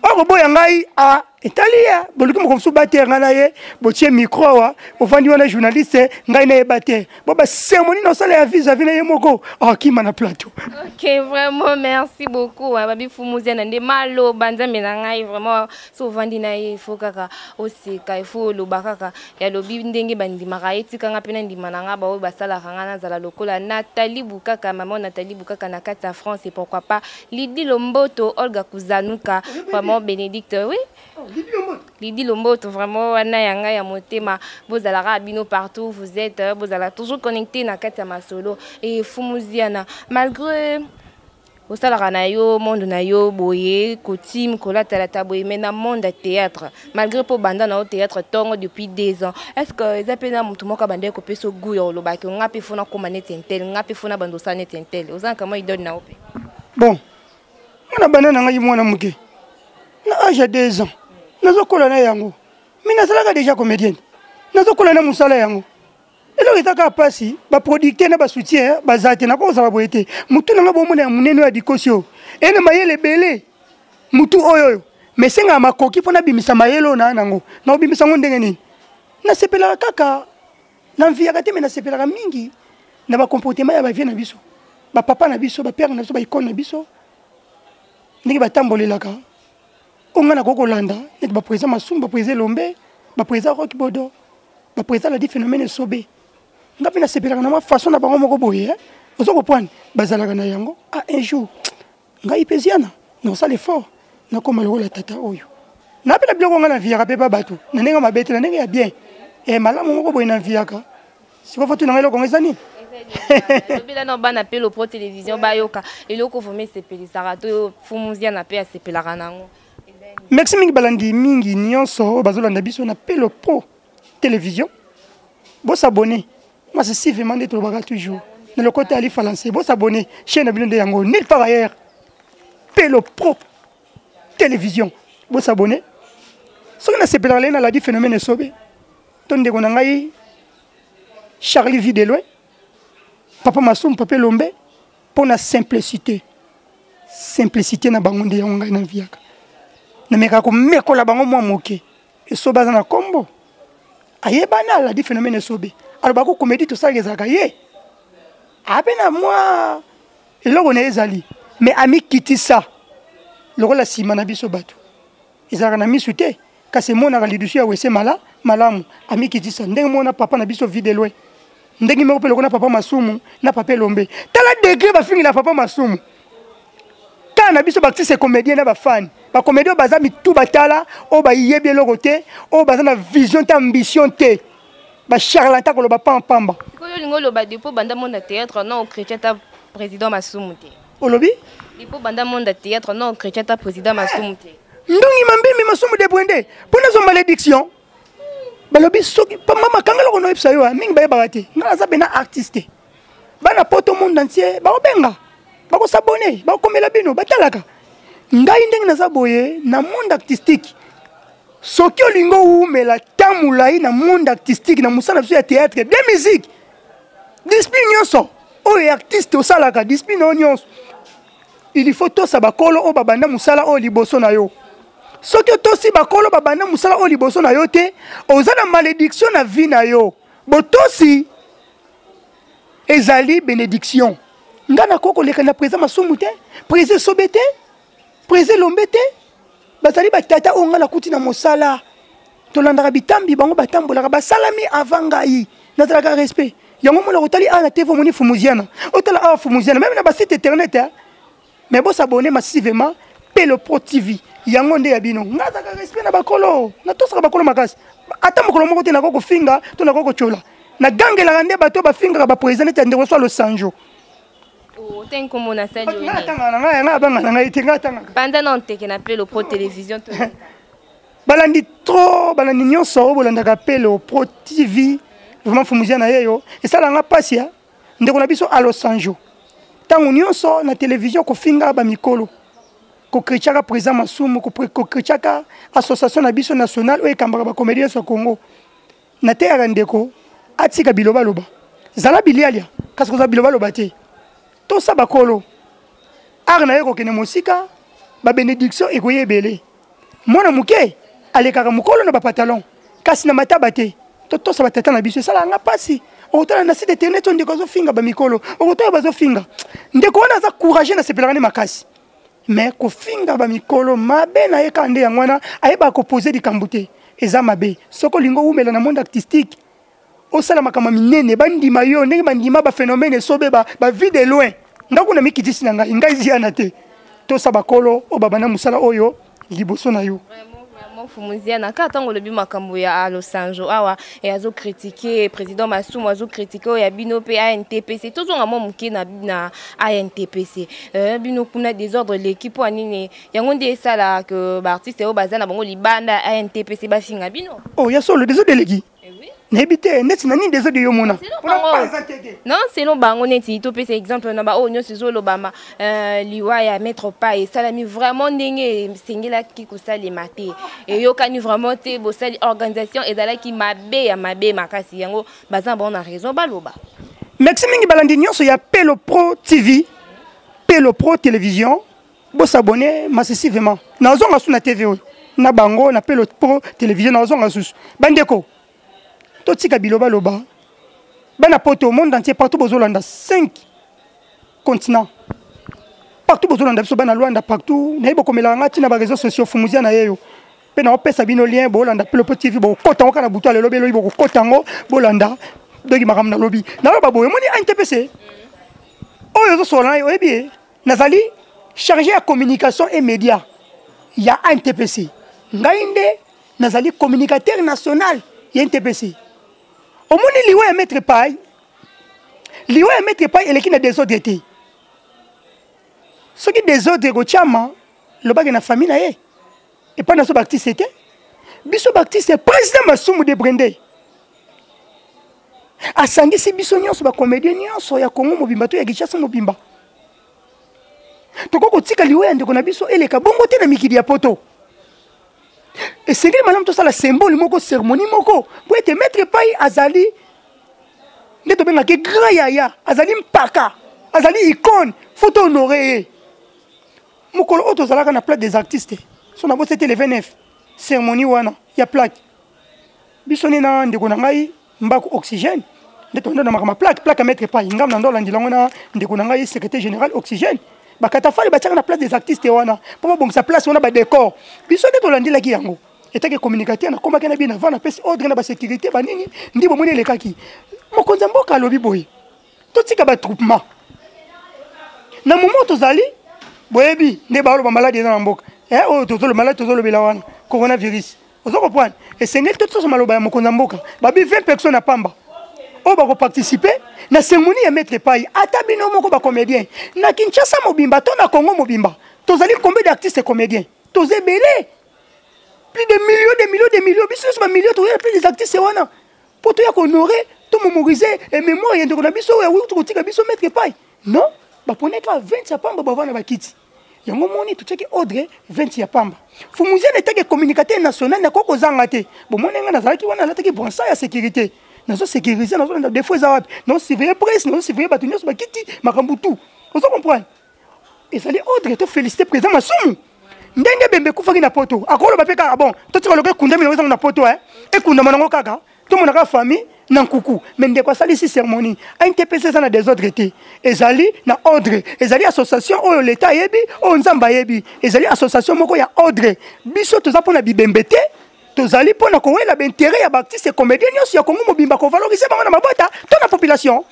Oyo koboya ngai a etali ya boluki moko mosusu batere ngai na ye botie micro awa ovandi wana journaliste ngai nayeba te bo basermoni na osala ya vis à vis na ye moko akima na plateau. Ok, vraiment merci beaucoup babi fumuziana nde maloba nzambe na ngai vraiment so ovandi na ye il faut kaka oseka il faut oloba kaka ya lobi ndenge bandimaka ye tika nga mpe nandima na nga baoyo basalaka nga nazala lokola Nathalie Bukaka maman Nathalie Bukaka na kati ya France et pourquoi pas Lydie Lomboto Olga Kuzanuka vraiment Bénédicte oui Lydie Lomboto vraiment wana ya ngai ya motema bozalaka bino partout vous êtes bozala toujours connecté na kati ya masolo et Fumuziana malgré osalaka na yo monde na yo boye coutume kolatalata boye mais na monde ya théâtre malgré mpo banda na yo théâtre ntongo depuis 2 ans est ce que eza mpe na motu moko abandaki kopesa goût ya olobaki nga mpe fona koma neti intel nga mpe fona banda osala neti intel oza na kama idole na yo mpe? Bon, nga na banda na ngai mwana moke na âge ya 2 ans nazokola na yango, mais nazalaka déjà comédienne, nazokola na mosala yango. Eloko eza kaka mpasi baproducteur na basoutien baza te, nakozala boye te. Motu na nga bomona ya monene oyo ya dikosi oyo eye na mayele ebele, motu oyo oyo mais esengaka makoki mpo nabimisa mayele oyo naa nango. Nakobimisa yango ndenge nini? Nasepelaka kaka nanviyaka te, mais nasepelaka mingi na bacomportement ya bavie na biso, bapapa na biso, bapere na biso, baikone na biso, ndenge batambolelaka. Oyo ngai nakoki kolanda neti baprésident Masumu, baprésident Elombe, baprésident Rock Bodo, baprésident Ladi Phénomène Esobe. Ngai mpe nasepelaka na mwa façon na bango moko boye, eh? Ozo comprendre? Bazalaka na yango. Ah, un jour ngai mpe Ziana nakosala effort nakoma lokola tata oyo. Na mpe na biloko ngai naviyaka mpe pa bato na ndenge mabe te, na ndenge ya bien, eh, malamu moko boye naviyaka. Sikoyo fo tuna ngai eloko ngo eza nini? Lobela na bana mpe lopro télévision bayoka eloko vraimen esepelisaka to Fumuziana mpe asepelaka nango. Merci mingi balandi mingi nyonso oyo bazolanda biso na Pelo Pro Télévision. Bosabonne massivement nde tolobaka toujours na lokota ya lifalanse. Bosabonne chaîne na bino nde yango nulle part ailleurs. Pelo Pro Télévision, bosabonne. Soki nasepelaka lelo naladi phénomène esobe to ndeko na ngai Charlie Vie de loin, papa Masumu, papa Elombe, mpo na simplicité. Simplicité na bango nde yango ngai naviaka. Namekaka komekola bango mwa moke. Esobe aza na kombo ayebana, aladi phénomène esobe alobaka ko comédie tosalaka ezalaka ye ape na mwa eloko na ye ezali, mais amikitisa lokola nsima na biso bato ezalaka na misu te, kasi emonaka lidusu ya wese mala malamu. Amikitisa ndenge moko na papa na biso Vie de loin, ndenge moko mpe lokola papa Masumu na papa Elombe. Tala degré bafingela papa Masumu kaka na biso baartiste comédien na bafani bacomédien oyo baza mitu batala, oyo bayebi eloko te, oyo baza na vision te, ambition te, bacharlatan koloba pampamba. Sikoyo olingi oloba depuis banda monde ya théâtre non chrétien ta président Masumu te? Olobi depuis banda monde ya théâtre non chrétien ta président Masumu te? Ndongi mambembe Masumu de Bwende mpo nazwa malédiction. Balobi soki mama kanga eloko naoyebisa yo, mingi bayebaka te ngai naza pena artiste. Bana poto monde entier bakobenga, bakosabone, bakokomela bino, batalaka ngai ndenge naza boye na monde artistique. Soki olingi owumela ta molai na monde artistique, na mosala na biso ya théâtre bien musique, discipline nyonso oyo artiste osalaka, discipline oyo nyonso, il faut tosa bakolo oyo babanda mosala oyo liboso na yo. Soki otosi bakolo babanda mosala oyo liboso na yo te, oza na malédiction na vie na yo. Botosi ezali bénédiction. Ngai nakoki koleka na président Masumu te, président Sobe te, président Lombe te. Bazali batata oyo ngai nakuti na mosala. Tolandaka bitambi bango batambolaka, basalami avant ngai. Nazalaka respect. Yango mona kotali awa na TV omoni Fumuziana. Otala awa Fumuziana, même na ba site internet hein. Mais bo s'abonner massivement Pelo Pro TV. Yango nde ya bino. Ngai nazalaka respect na bakolo. Natosaka bakolo makasi. Ata mokolo moko te nakoki kofinga to nakoki kotyola. Nagangelaka nde bato bafingaka ba président neti ya ndeko so Losanjo. Otangi nkombo na sali oyo. Ngai atangaka na ngai, ngai abanga na ngai te, ngai atangaka. Panza na nteke na Pelo Pro Télévision to. Balandi trop, balandi nyonso oyo bolandaka Pelo Pro TV. Vraiment Fumuzia na ye yo. Esala nga pasi ya ndeko na biso Alosanjo. Tango nyonso na télévision kofinga ba mikolo. Kokrichaka président Masumu, kokrichaka association na biso nationale oyo ekambaka ba comédiens ya Congo. Nateyaka ndeko atika bilobaloba. Zala bilialia kasi kozala bilobaloba te. Tosa bakolo. Art na ye kokende mosika, ba bénédiction ekoya ebele. Mwana moke alekaka mokolo na ba pantalon kasi na mataba te. Totosa batata na biso esalaka nga pasi. Okotala na site internet oyo ndeko azofinga ba mikolo, okotala bazofinga. Ndeko wana aza courageux na sepelaka ne makasi. Mais kofinga ba mikolo mabe na ye kaka nde yango wana ayebaka kopoze likambo te. Eza mabe. Soki olingi owumela na monde artistique, osala makambo minene, bandima yo ndenge bandima ba phénomène esobe ba, ba vie de loin. Nga kuna mikitisi na ngai, ngai ziana te. Tosa bakolo oyo babanda mosala oyo liboso na yo. Vraiment, Fumuziana, kaka ntango olobi makambo ya Alosanjo awa e azo critiquer président Masumu, azo critiquer oyo ya bino mpe ANTPC. Tozonga mwa moke na ANTPC. Bino kuna désordre eleki mpo ya nini? Yango nde esala que ba artiste oyo baza na bango libanda ya ANTPC bafinga bino. Oh, ya solo désordre eleki. Eh oui. Nayebi te neti na nini désordre yo mona. Non, selon bango neti topesa exemple na ba oyo nyonso ezolobama liwa ya maître pa esalami vraiment ndenge esengelaki kosalema te. Eyokani vraiment te, bosali organisation ezalaki mabe ya mabe makasi, yango baza bango na raison baloba. Merci mingi balandi nyonso ya Pelo Pro TV, Pelo Pro Télévision. Bo s'abonner massivement. Nazonga su na TV oyo. Na bango na Pelo Pro Télévision nazonga susu. Bandeko totika biloba loba. Bana poto monde entier partout bozolanda 5 continents. Partout bozolanda biso bana Luanda partout. Nayebi bokomelaka nga ntina ba réseaux sociaux Fumuzia na yeyo. Pe na opesa bino lien bolanda Pelo Pro TV bokota ngo kana butu lelo belo bokota ngo bolanda doki makambo na lobi. Naloba boye moni ANTPC. Oyo ozosola na ye oyebi ye. Nazali chargé ya communication et média ya ANTPC. Ngai nde nazali communicateur national ya NTPC. Omoni liwa ya maître Pai, liwa ya maître Pai eleki na désordre te. Soki désordre ekotiama, lobaki na famille na ye. Epai na so ba artiste te. Biso ba artiste président Masumu de Brende asangisi biso nyonso ba comédien nyonso ya Congo mobimba to ya Kinshasa mobimba. Tokoki kotika liwa ya ndeko na biso eleka bongo te na mikili ya poto. Esengeli malamu tosala symbole moko, cérémonie moko po ete maître Pai azali nde tobengaki grand yaya, azali mpaka, azali icône, faut to honorer ye. Mokolo oyo tozalaka na plaque des artistes, so na bosi te le 29, cérémonie wana ya plaque. Biso ne na ndeko na ngai Mbaku Oxygène nde tondo na makambo plaque, plaque ya maître Pai. Ngai na ndo landila ngo na ndeko na ngai secrétaire général Oxygène. Bakatafali batiaka na place des artistes wana mpo babongisa place wana ba décor. Biso nde tolandelaki yango. Etake communicateur nakomaki na bien avant napesi ordre na ba sécurité ba nini ndi bomoni elekaki. Mokonzi ya mboka alobi boye totika ba troupement na moment tozali boyebi nde baoloba maladi eza na mboka. Oyo tozolo maladi tozolobela wana coronavirus. Ozo comprendre? Esengeli totosa maloba ya mokonzi ya mboka. Babi 20 personnes na pamba oyo bakoparticipe na cérémonie ya maître Pai. Ata bino moko ba comédien na Kinshasa mobimba to na Congo mobimba tozali combien d'artistes comédiens? Toza ebele, plus de millions de millions de millions. Biso nyonso ba millions toyela plus des artistes wana po toya kohonorer to mémoriser et mémoire ya ndeko na biso oyo awuti kotika biso maître Pai. Non, baponeka 20 ya pamba bavanda bakiti. Yango moni totiaki ordre 20 ya pamba. Fumuzia n'était que communicateur national na koko zanga te. Bomoni nga nazalaki wana nalataki brassard ya sécurité. Nazo sécuriser, nazo landa défaut eza wapi. Nazo surveiller presse, nazo surveiller bato nyonso bakiti makambo tout. Ozo comprendre? Ezali ordre to féliciter président Masumu. Ndenge bembe ekufaki na poto, akoloba pe kaka bon, totika loke ekundami nango ezango na poto, hein. Ekundama nango kaka, tomonaka famille. Na nkuku. Mais ndeko asalisi cérémonie. ANTPC eza na désordre te. Ezali na ordre. Ezali association oyo l'État ayebi, oyo Nzambe ayebi. Ezali association moko ya ordre. Biso toza mpona bibembe te. Tozali mpona kowela baintérêt ya baartiste comédien nyonso ya Congo mobimba, kovaloriser bango na mabota to na population.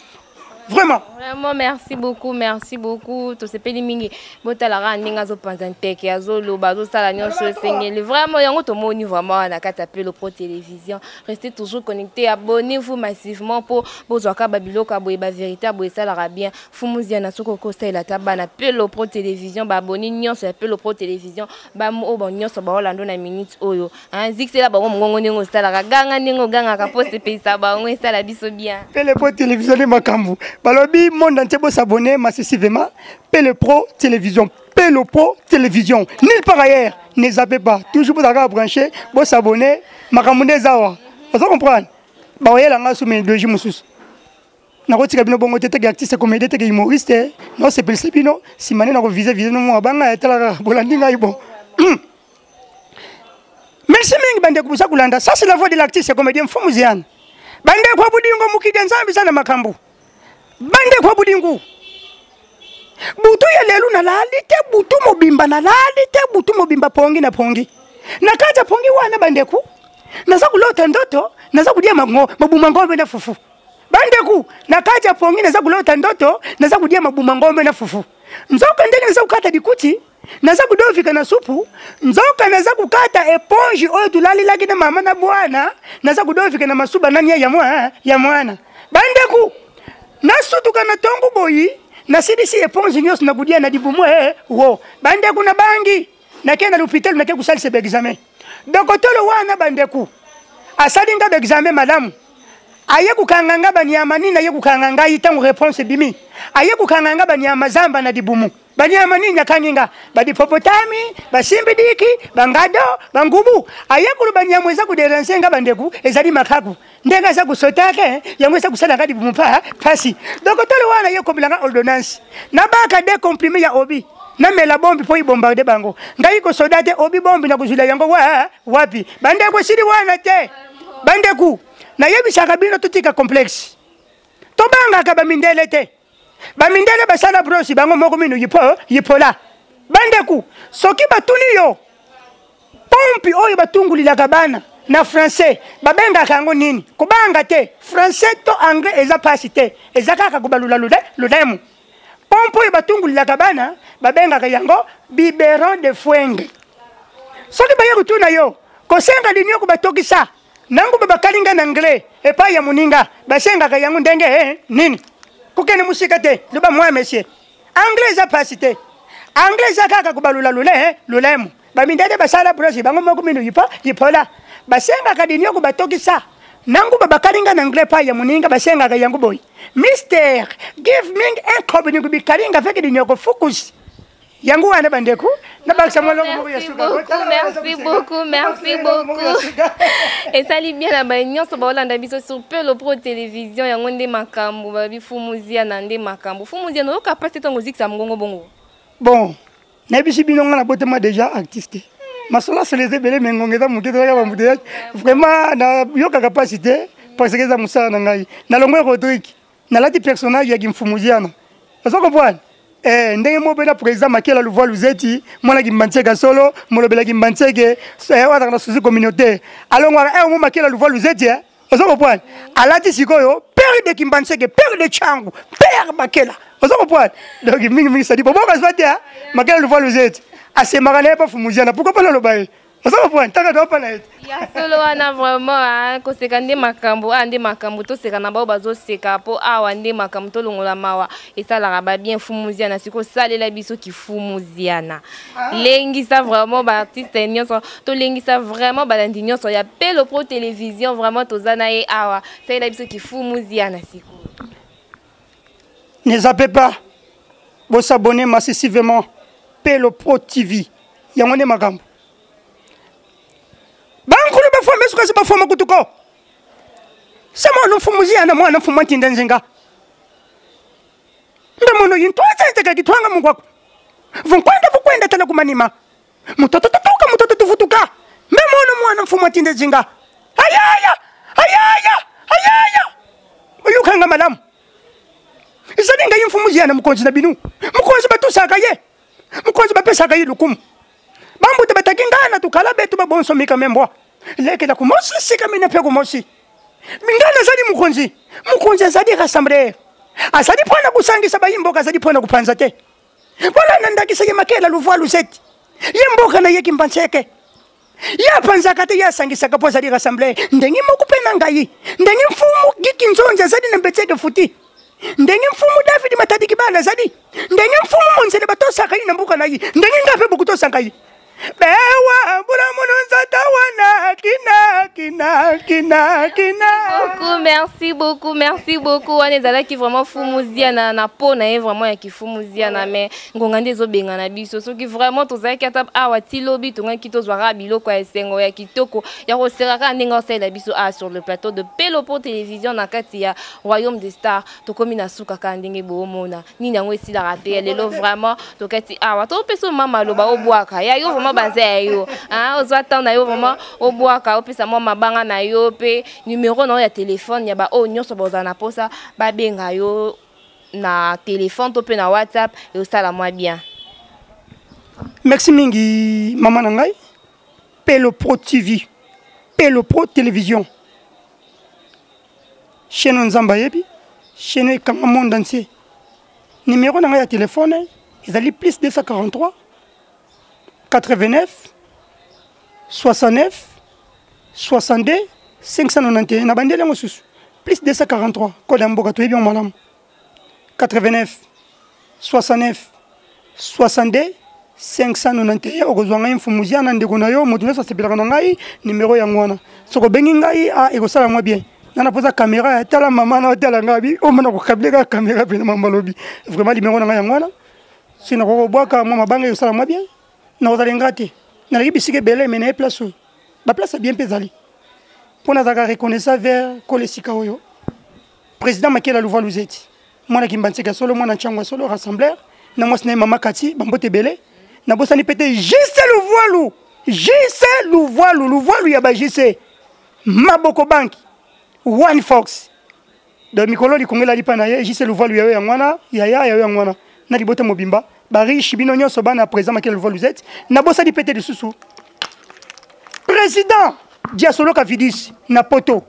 Vraiment. Vraiment, merci beaucoup, merci beaucoup. Tosepeli mingi. Botalaka ndenge azopanza nteke, azoloba, azosala nyonso esengeli. Vraiment, yango tomoni vraiment na kati ya Pelo Pro Télévision. Restez toujours connectés, abonnez-vous massivement po bozwaka ba biloko ya boye, ba vérité ya boye esalaka bien. Fumuzia na soko kosalela ata bana Pelo Pro Télévision, ba abonné nyonso ya Pelo Pro Télévision, ba oyo ba nyonso baolanda na minute oyo. Hein, zikisela bango mongongo ndenge osalaka, ganga ndenge ogangaka po sepelisa bango, esala biso bien. Pele Pro Télévision nde makambo. Balobi monde entier bosabonner massivement. Pele Pro Télévision. Pele Pro Télévision. Nulle part ailleurs. Ne zappez pas. Toujours bozalaka branché, bosabonner. Makambo nde eza awa. Ozo comprendre? Baoyela nga su mélogie mosusu. Nakotika bino bongo te, teke artiste comédien, teke humoriste, naosepelisa bino nsima nde nakovise vise no mwa banga etalaka bolandi ngai bon. Merci mingi bandeko boza kolanda. Ça, c'est la voix de l'artiste comédien Mfumu Ziana. Bandeko ya budingo mokili ya Nzambe eza na makambo. Bandeko ya budingo, butu ya lelo nalali te, butu mobimba nalali te, butu mobimba pongi na pongi. Na kati ya pongi wana bandeko, naza kolota ndoto, naza kodia mabuma ngombe na fufu. Bandeko, na kati ya pongi naza kolota ndoto, naza kodia mabuma ngombe na fufu. Nzoka ndenge naza kokata likuti, naza kodofika na supu, nzoka naza kokata eponge oyo tulalelaki na mama na bwana, naza kodofika na masuba nani ya mwa ya mwana. Bandeko, nasutuka na tongo boyi, nasilisi eponge nyonso na kodia na libumu wo. Bandeko na bangi, nake na l'hôpital, nake kosalisa ba examen. Dokotolo wana bandeko asali nga ba examen malamu, aye kokanga nga banyama nini, aye kokanga ngai ntango réponse ebimi, aye kokanga nga banyama zamba na libumu. Banyama nini akangi nga? Badipopotami, basimbidiki, bangado, bangubu. Aye koloba nyama eza koderange nga bandeko, ezali makaku. Ndenge aza kosotake, yango eza kosala nga libumu pa pasi. Dokotolo wana ye komela nga ordonnance. Nabaka de comprimé ya obi. Namela bombi mpo ibombarde bango. Ngai kosoda te obi bombi na kozwila yango wa wapi. Bandeko esili wana te. Bandeko, nayebisaka bino totika complexe. Tobangaka bamindele te. Bamindele basala brosi bango moko mino yipo yipola. Bandeko, soki batuni yo pompi oyo batungulilaka bana na français babengaka yango nini? Kobanga te, français to anglais eza pasi te, eza kaka kobalula lolemo. Pompe oyo batungulilaka bana babengaka yango biberon de fuenge. Soki baye kotuna yo kosenga linioko batokisa nango babakalinga na anglais epai ya moninga basengaka yango ndenge nini? Kokende mosika te, loba moi monsieur. Anglais eza pasi te, anglais eza kaka kobalula lolemo. Bamindele basala brosi bango moko mino yipo yipola. Basengaka linioko batokisa nango babakalinga na anglais epai ya moninga basengaka yango boye: Mister, give me un kobe bikalinga avec linioko focus. Yango wana bandeko nabakisa mwa longo moko ya suka. Merci beaucoup, merci beaucoup. Esali bien na baye nyonso baolanda biso sur Pelo Pro Télévision. Yango nde makambo babi Fumuzia na nde makambo. Fumuzia noyoka pasi ntango ozikisa mongongo bongo. Bon, nayebisi bino nga nabotama déjà artiste. Masolo asolo eza ebele, me ngonga eza moke, tozalaka ba embouteillage. Vraiment nayokaka pasi te parce que eza mosala na ngai. Nalongwe Rodrigue, nalati personnage ya Kimfumuziana. Ozo comprendre? Ndenge moko mpe na président Makela Luvua Luzeti, mwana Kimbanseke solo, molobela Kimbanseke, oyo azalaka na souci communautaire. Alongwaka, mo Makela Luvua Luzeti, ozo comprendre? Alati sikoyo père de Kimbanseke, père de Tshangu, père Makela. Ozo comprendre? Donc mingi mingi sadi boboka zwa te, Makela Luvua Luzeti. Asemaka na ye pa Fumuziana, pourquoi pas naloba ye? Ozo comprendre? Taka doit pas na ye. Ya solo wana vraiment, koseka nde makambo, nde makambo toseka na bao bazoseka po awa nde makambo tolongola mawa esalaka ba bien. Fumuziana siko salela biso kifumuziana. Lengisa vraiment ba artiste nyonso, tolengisa vraiment balandi nyonso ya Pelo Pro Télévision, vraiment toza na ye awa. Salela biso kifumuziana siko. Ne zappez pas. Vous s'abonner massivement Pelo Pro TV. Yango nde makambo. Bankulu bafoma esuka se bafoma kutuko. Se mwana mfumuziana mwana mfuma ntinda nzinga. Mbe mono yintwaza eteka kitwanga mungwako. Vunkwenda vukwenda tala kumanima. Mutoto tutuka mutoto tuvutuka. Mbe mono mwana mfuma ntinda nzinga. Ayaya! Ayaya! Ayaya! Bolandanga malamu. Ezali ngai mfumu Ziana mokonzi na bino. Mokonzi batusaka ye. Mokonzi bapesaka ye lokumu. Bambuta bataki ngai na tukala betu babonso mika membwa. Lekela kumosi sika mina pe kumosi. Ngai nazali mokonzi. Mokonzi azali rassembler. Azali mpo na kosangisa bayimboka, azali mpo na kopanza te. Bolanda ndakisa ye Makela Luvua Luzeti. Ye mboka na ye Kimbanseke. Ye apanzaka te, ye asangisaka mpo azali rassembler. Ndenge moko mpe na ngai. Ndenge mfumu Giki Nzonzi azali na Mbetseke Futi. Ndenge mfumu David Matadi Kibala azali. Ndenge mfumu Monzele batosaka ye na mboka na ye. Ndenge ngai mpe bokotosa ngai. Bewa mbula munu nzata wana kina kina kina kina. Beaucoup, merci beaucoup, merci beaucoup. Wana ezalaki vraiment fumu ziana na po na ye vraiment ya kifumu ziana mais ngonga nde ezobenga na biso. Soki vraiment tozalaki ata awa ti lobi tongaki tozwaka biloko ya esengo ya kitoko ya koseka kaka ndenge osalela biso awa sur le plateau de Pelopo Télévision na kati ya Royaume des Stars. Tokomi na suka kaka ndenge boomona. Nini yango esilaka te ya lelo vraiment tokati awa topesa mama maloba obwaka ya yo vraiment baza ya yo ah, ozwa temps na yo vraiment obwaka opesa mwa mabanga na yo mpe numero na yo ya telefone ya baoyo nyonso bozala na mposa babenga yo na telefone to mpe na whatsapp eosala mwa bien. Merci mingi mama na ngai Pelo Pro TV, Pelo Pro Télévision, chaîne oyo Nzambe ayebi, chaîne oyo ekanga monde entier. Numéro na ngai ya telefone ezali plus 243 89 69 62 591. Na bandeli yango susu plus 243, code ya mboka toyebi yango malamu, 89 69 62 591. Okozwa ngai mfumu Ziana, ndeko na yo, moto nyonso asepelaka na ngai. Numero yango wana, soki obengi ngai a ekosala mwa bien. Nana poza kamera ya tala mama na otala ngai bi omona kokable kaka kamera pene mama lobi. Vraiment numero na ngai yango wana, soki nakoki kobwaka mwa mabanga ekosala mwa bien. Nakozala ingra te, naleki bisika ebele, me naye place oyo baplace ya bien mpe ezali mpo nazalaka reconnaissant vers kola esika oyo. Président Makela Louva Luzeti, mwana Kimbanseke ya solo, mwana Ntshangu ya solo, rassembleur, na mwasi na ye mama Kati, bambote ebele. Nabosani mpe te JC Luvualu, JC Luvualu, Luvualu ya ba JC, Maboko Bank, One Fox. Donc mikolo likongo elali mpa na ye, JC Luvualu ya yo yango wana, yaya ya yo yango wana, na libota mobimba, ba riche bino nyonso bana ya président Makela Louva Luzeti. Nabosani mpe te lisusu président Diasoloka Vidis na poto.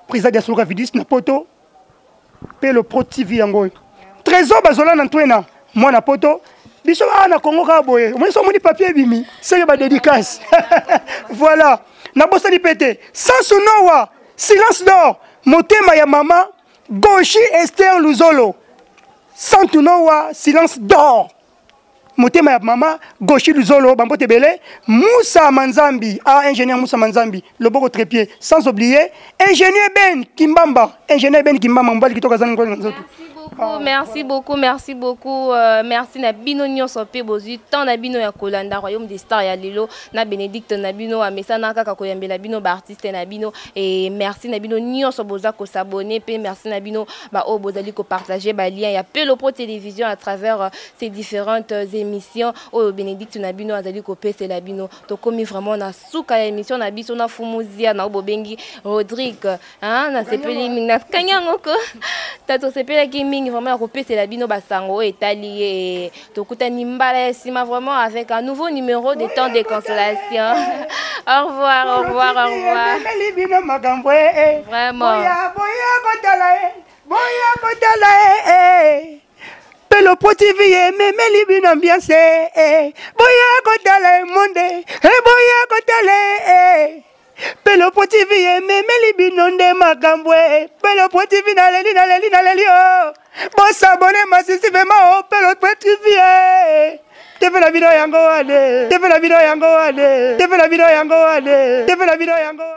Président Diasoloka Vidis na poto, Pelo Pro TV yango oyo. Trésor bazola na ntwena mwana poto, biso awa na Congo kaka boye, omoni so omoni papier ebimi seke ba dédicace. Voilà, nabosani mpe te Sansu Noa, silence d'or, motema ya mama Goshi Esther Luzolo. Santu Noa, silence d'or, motema ya mama Goshi Luzolo, bambote ebele. Moussa Manzambi, ah, ingénieur Moussa Manzambi, loboko trépied, sans oublier ingénieur Ben Kimbamba, ingénieur Ben Kimbamba, mobali kitoko azangi ngoli na nzoto. Merci beaucoup, merci beaucoup, merci na bino nyonso mpe bozwi temps na bino ya kolanda Royaume des Stars ya lelo na Bénédicte na bino amesana kaka koyambela bino ba artiste na bino. Et merci na bino nyonso boza ko s'abonner, pe merci na bino ba oyo bozali ko partager ba lien ya Pelo Pro Télévision à travers ces différentes émissions oyo Bénédicte na bino azali kopesela bino. Tokomi vraiment na suka ya émission na biso na Fumuzia na oyo bobengi Rodrigue, hein, nasepeli mingi nakangi yango ko ta tosepelaki mingi vraiment ya kopesela bino basango oyo etali ye. Tokutani mbala ya nsima vraiment avec un nouveau numéro de temps de consolation. Au revoir, au revoir, au revoir. Ememeli bino makambo, eh, eh. Vraiment. Boya, boya kotala, eh. Boya kotala, eh, eh. Pelo Pro TV ememeli bino ambiance, eh, eh. Boya kotala, eh, monde. Eh, boya kotala, eh, eh. Pelo Pro TV ememeli bino nde makambo, eh. Pelo Pro TV naleli, naleli, naleli, oh. Bosabone masisi vraiment, oh. Pelo Pro TV, eh. TV na bino yango wane, TV na bino yango wane, TV na bino yango wane, TV na bino yango wane.